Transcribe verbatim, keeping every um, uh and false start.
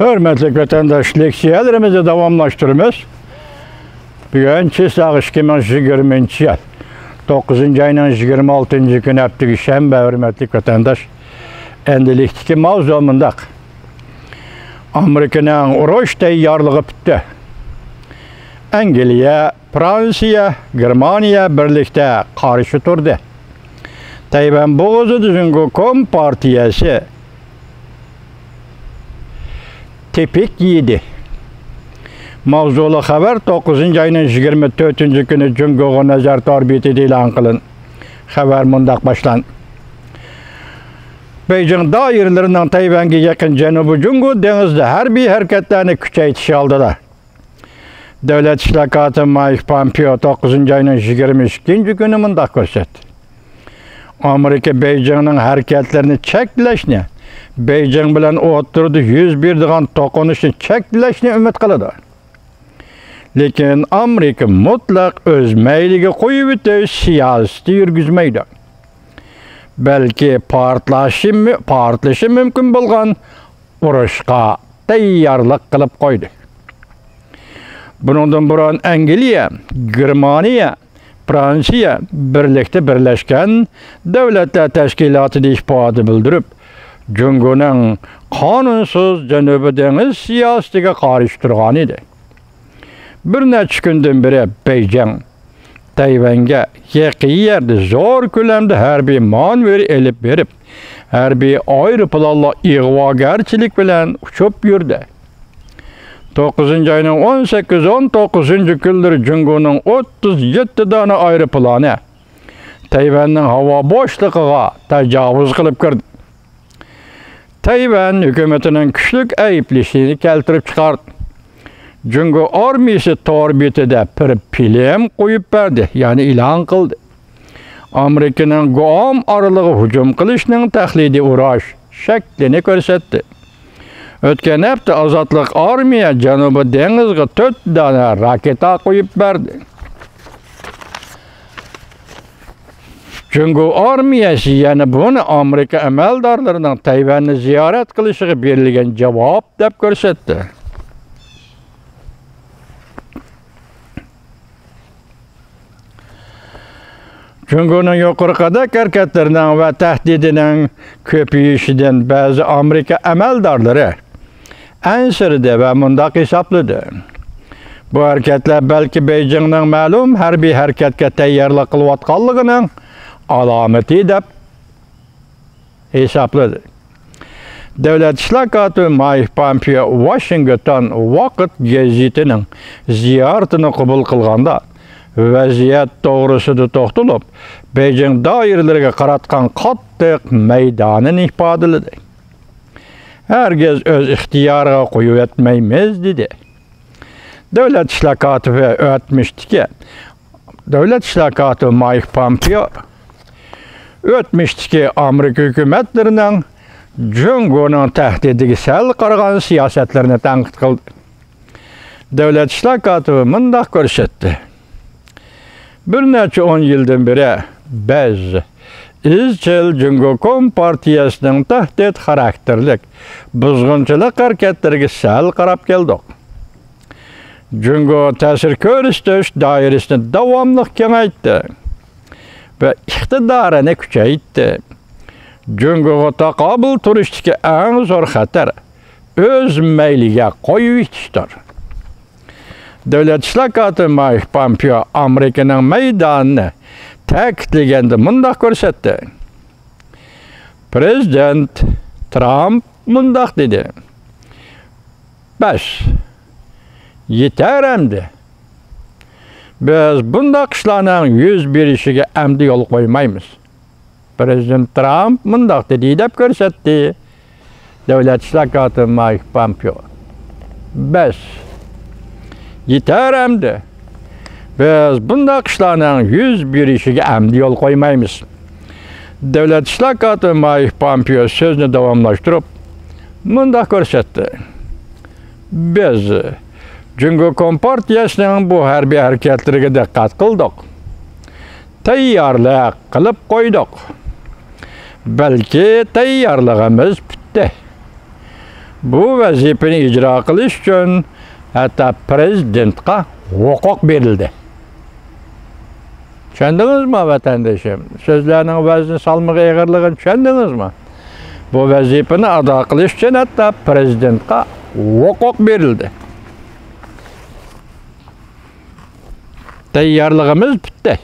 ھۆرمەتلىك ۋەتەنداش، لېكسىيەلىرىمىزنى داۋاملاشتۇرىمىز. بۈگۈن چىسلاغ ئىككى مىڭ يىگىرمىنچى يىل، توققۇزىنچى ئاينىڭ يىگىرمە ئالتىنچى كۈنى، ھەپتىگى شەنبە. ھۆرمەتلىك ۋەتەنداش، ئەمدىلىكتىكى ماۋزۇ مۇنداق. ئامېرىكىنىڭ ئۇرۇش تەييارلىقى پۈتتى. ئەنگلىيە، فرانسىيە، گېرمانىيە بىرلىكتە قارشى تۇردى. تەيۋەن بوغۇزىدا جۇڭگو كومپارتىيەسى تېپىك يېدى. ماۋزۇلۇق خەۋەر توققۇزىنچى ئاينىڭ يىگىرمە تۆتىنچى كۈنى جۇڭگوغا نەزەر تور بېتىدە ئېلان قىلىندى. خەۋەر مۇنداق باشلاندى. بېيجىڭ دائىرىلىرىنىڭ تەيۋەنگە يېقىن جەنۇبىي جۇڭگو دېڭىزىدا ھەربىي ھەرىكەتلەرنى كۈچەيتىش ئالدىدا. دۆلەت ئىشلار كاتىپى مايك پامپېئو توققۇزىنچى ئاينىڭ يىگىرمە ئىككىنچى كۈنى مۇنداق كۆرسەتتى. ئامېرىكا بېيجىڭنىڭ ھەرىكەتلىرىنى چەكلەشنى، بېيجىڭ بىلەن ئوتتۇرىدا يۈز بېرىدىغان توقۇنۇشنى چەكلەشنى ئۈمىد قىلىدۇ. لېكىن ئامېرىكا مۇتلەق ئۆز مەيلىگە قويۇۋېتىش سىياسىتى يۈرگۈزمەيدۇ. بەلكى پارتلاشى، پارتلىشى مۇمكىن بولغان ئۇرۇشقا تەييارلىق قىلىپ قويدى. بۇنىڭدىن بۇرۇن ئەنگلىيە، گېرمانىيە، فرانسىيە بىرلىكتە بىرلەشكەن دۆلەتلەر تەشكىلاتىدا ئىپادە بىلدۈرۈپ، جۇڭگونىڭ قانۇنسىز جەنۇبىي دېڭىز سىياسىتىگە قارشى تۇرغان ئىدى. بىر نەچچە كۈندىن بېرى بېيجىڭ تەيۋەنگە يېقىن يەردە زور كۆلەمدە ھەربىي مانېۋىر ئېلىپ بېرىپ، ھەربىي ئايروپىلانلار ئىغۋاگەرچىلىك بىلەن ئۇچۇپ يۈردى. توققۇزىنچى ئاينىڭ ئون سەككىز، ئون توققۇزىنچى كۈنلىرى جۇڭگونىڭ ئوتتۇز يەتتە دانە ئايروپىلانى تەيۋەننىڭ ھاۋا بوشلۇقىغا تاجاۋۇز قىلىپ كىردى. تەيۋەن ھۆكۈمىتىنىڭ كۈچلۈك ئەيىبلىشىنى كەلتۈرۈپ چىقاردى. جۇڭگو ئارمىيىسى تور بېتىدە بىر فىلىم قويۇپ بەردى، يەنى ئېلان قىلدى. ئامېرىكىنىڭ گۇئام ئارىلىغا ھۇجۇم قىلىشنىڭ تەقلىدىي ئۇرۇش شەكلىنى كۆرسەتتى. ئۆتكەن ھەپتە ئازادلىق ئارمىيە جەنۇبىي دېڭىزغا تۆت دانە راكېتا قويۇپ بەردى. جۇڭگو ئارمىيەسى يەنە بۇنى ئامېرىكا ئەمەلدارلىرىنىڭ تەيۋەننى زىيارەت قىلىشىغا بېرىلگەن جاۋاب دەپ كۆرسەتتى. جۇڭگونىڭ يۇقىرى قەدەك ھەرىكەتلىرىنىڭ ۋە تەھدىتىنىڭ كۆپىيىشىدىن بەزى ئامېرىكا ئەمەلدارلىرى ئەنسىرىدى ۋە مۇنداق ھېسابلىدى: بۇ ھەرىكەتلەر بەلكى بېيجىڭنىڭ مەلۇم ھەربىي ھەرىكەتكە تەييارلىق قىلىۋاتقانلىقىنىڭ ئالامىتى دەپ ھېسابلىدى. دۆلەت ئىشلار كاتىپى مايك پامپېئو ۋاشىنگتون ۋاقىت گېزىتىنىڭ زىيارىتىنى قوبۇل قىلغاندا، ۋەزىيەت توغرىسىدا توختىلىپ، بېيجىڭ دائىرىلىرىگە قاراتقان قاتتىق مەيدانىنى ئىپادىلىدى. ھەرگىز ئۆز ئىختىيارىغا قويۇۋەتمەيمىز، دېدى. دۆلەت ئىشلار كاتىپى ئۆتمۈشتىكى، دۆلەت ئىشلار كاتىپى مايك پامپېئو ئۆتمۈشتىكى ئامېرىكا ھۆكۈمەتلىرىنىڭ جۇڭگونىڭ تەھدىتىگە سەل قارىغان سىياسەتلىرىنى تەنقىد قىلدى. دۆلەت ئىشلار كاتىپى مۇنداق كۆرسەتتى: بىر نەچچە ئون يىلدىن بېرى بىز ئىزچىل جۇڭگو كومپارتىيەسىنىڭ تەھدىت خاراكتېرلىك بۇزغۇنچىلىق ھەرىكەتلىرىگە سەل قاراپ كەلدۇق. جۇڭگو تەسىر كۆرسىتىش دائىرىسىنى داۋاملىق كېڭەيتتى ۋە ئىقتىدارىنى كۈچەيتتى. جۇڭگوغا تاقابىل تۇرۇشتىكى ئەڭ زور خەتەر ئۆز مەيلىگە قويۇۋېتىشتۇر. دۆلەت ئىشلار كاتىپى مايك پامپېئو ئامېرىكىنىڭ مەيدانىنى تەكىتلىگەندە مۇنداق كۆرسەتتى: پرېزىدېنت ترامپ مۇنداق دېدى: بەس، يېتەر ئەمدى. بىز بۇنداق ئىشلارنىڭ يۈز بېرىشىگە ئەمدى يول قويمايمىز. پرېزىدېنت ترامپ مۇنداق دېدى دەپ كۆرسەتتى دۆلەت ئىشلار كاتىپى مايك پامپېئو. بەس، يېتەر ئەمدى. بىز بۇنداق ئىشلارنىڭ يۈز بېرىشىگە ئەمدى يول قويمايمىز. دۆلەت ئىشلار كاتىپى مايك پامپېئو سۆزىنى داۋاملاشتۇرۇپ مۇنداق كۆرسەتتى: بىز جۇڭگو كومپارتىيەسىنىڭ بۇ ھەربىي ھەرىكەتلىرىگە دىققەت قىلدۇق. تەييارلىق قىلىپ قويدۇق. بەلكى تەييارلىقىمىز پۈتتى. بۇ ۋەزىپىنى ئىجرا قىلىش ئۈچۈن ھەتتا پىرېزىدېنتقا ھوقۇق بېرىلدى. چۈشەندىڭىزمۇ، ۋەتەندىشىم؟ سۆزلەرنىڭ ۋەزنى، سالمىقى، ئېغىرلىقىنى چۈشەندىڭىزمۇ؟ بۇ ۋەزىپىنى ئادا قىلىش ئۈچۈن ھەتتا پىرېزىدېنتقا ھوقۇق بېرىلدى. تەييارلىقىمىز پۈتتى.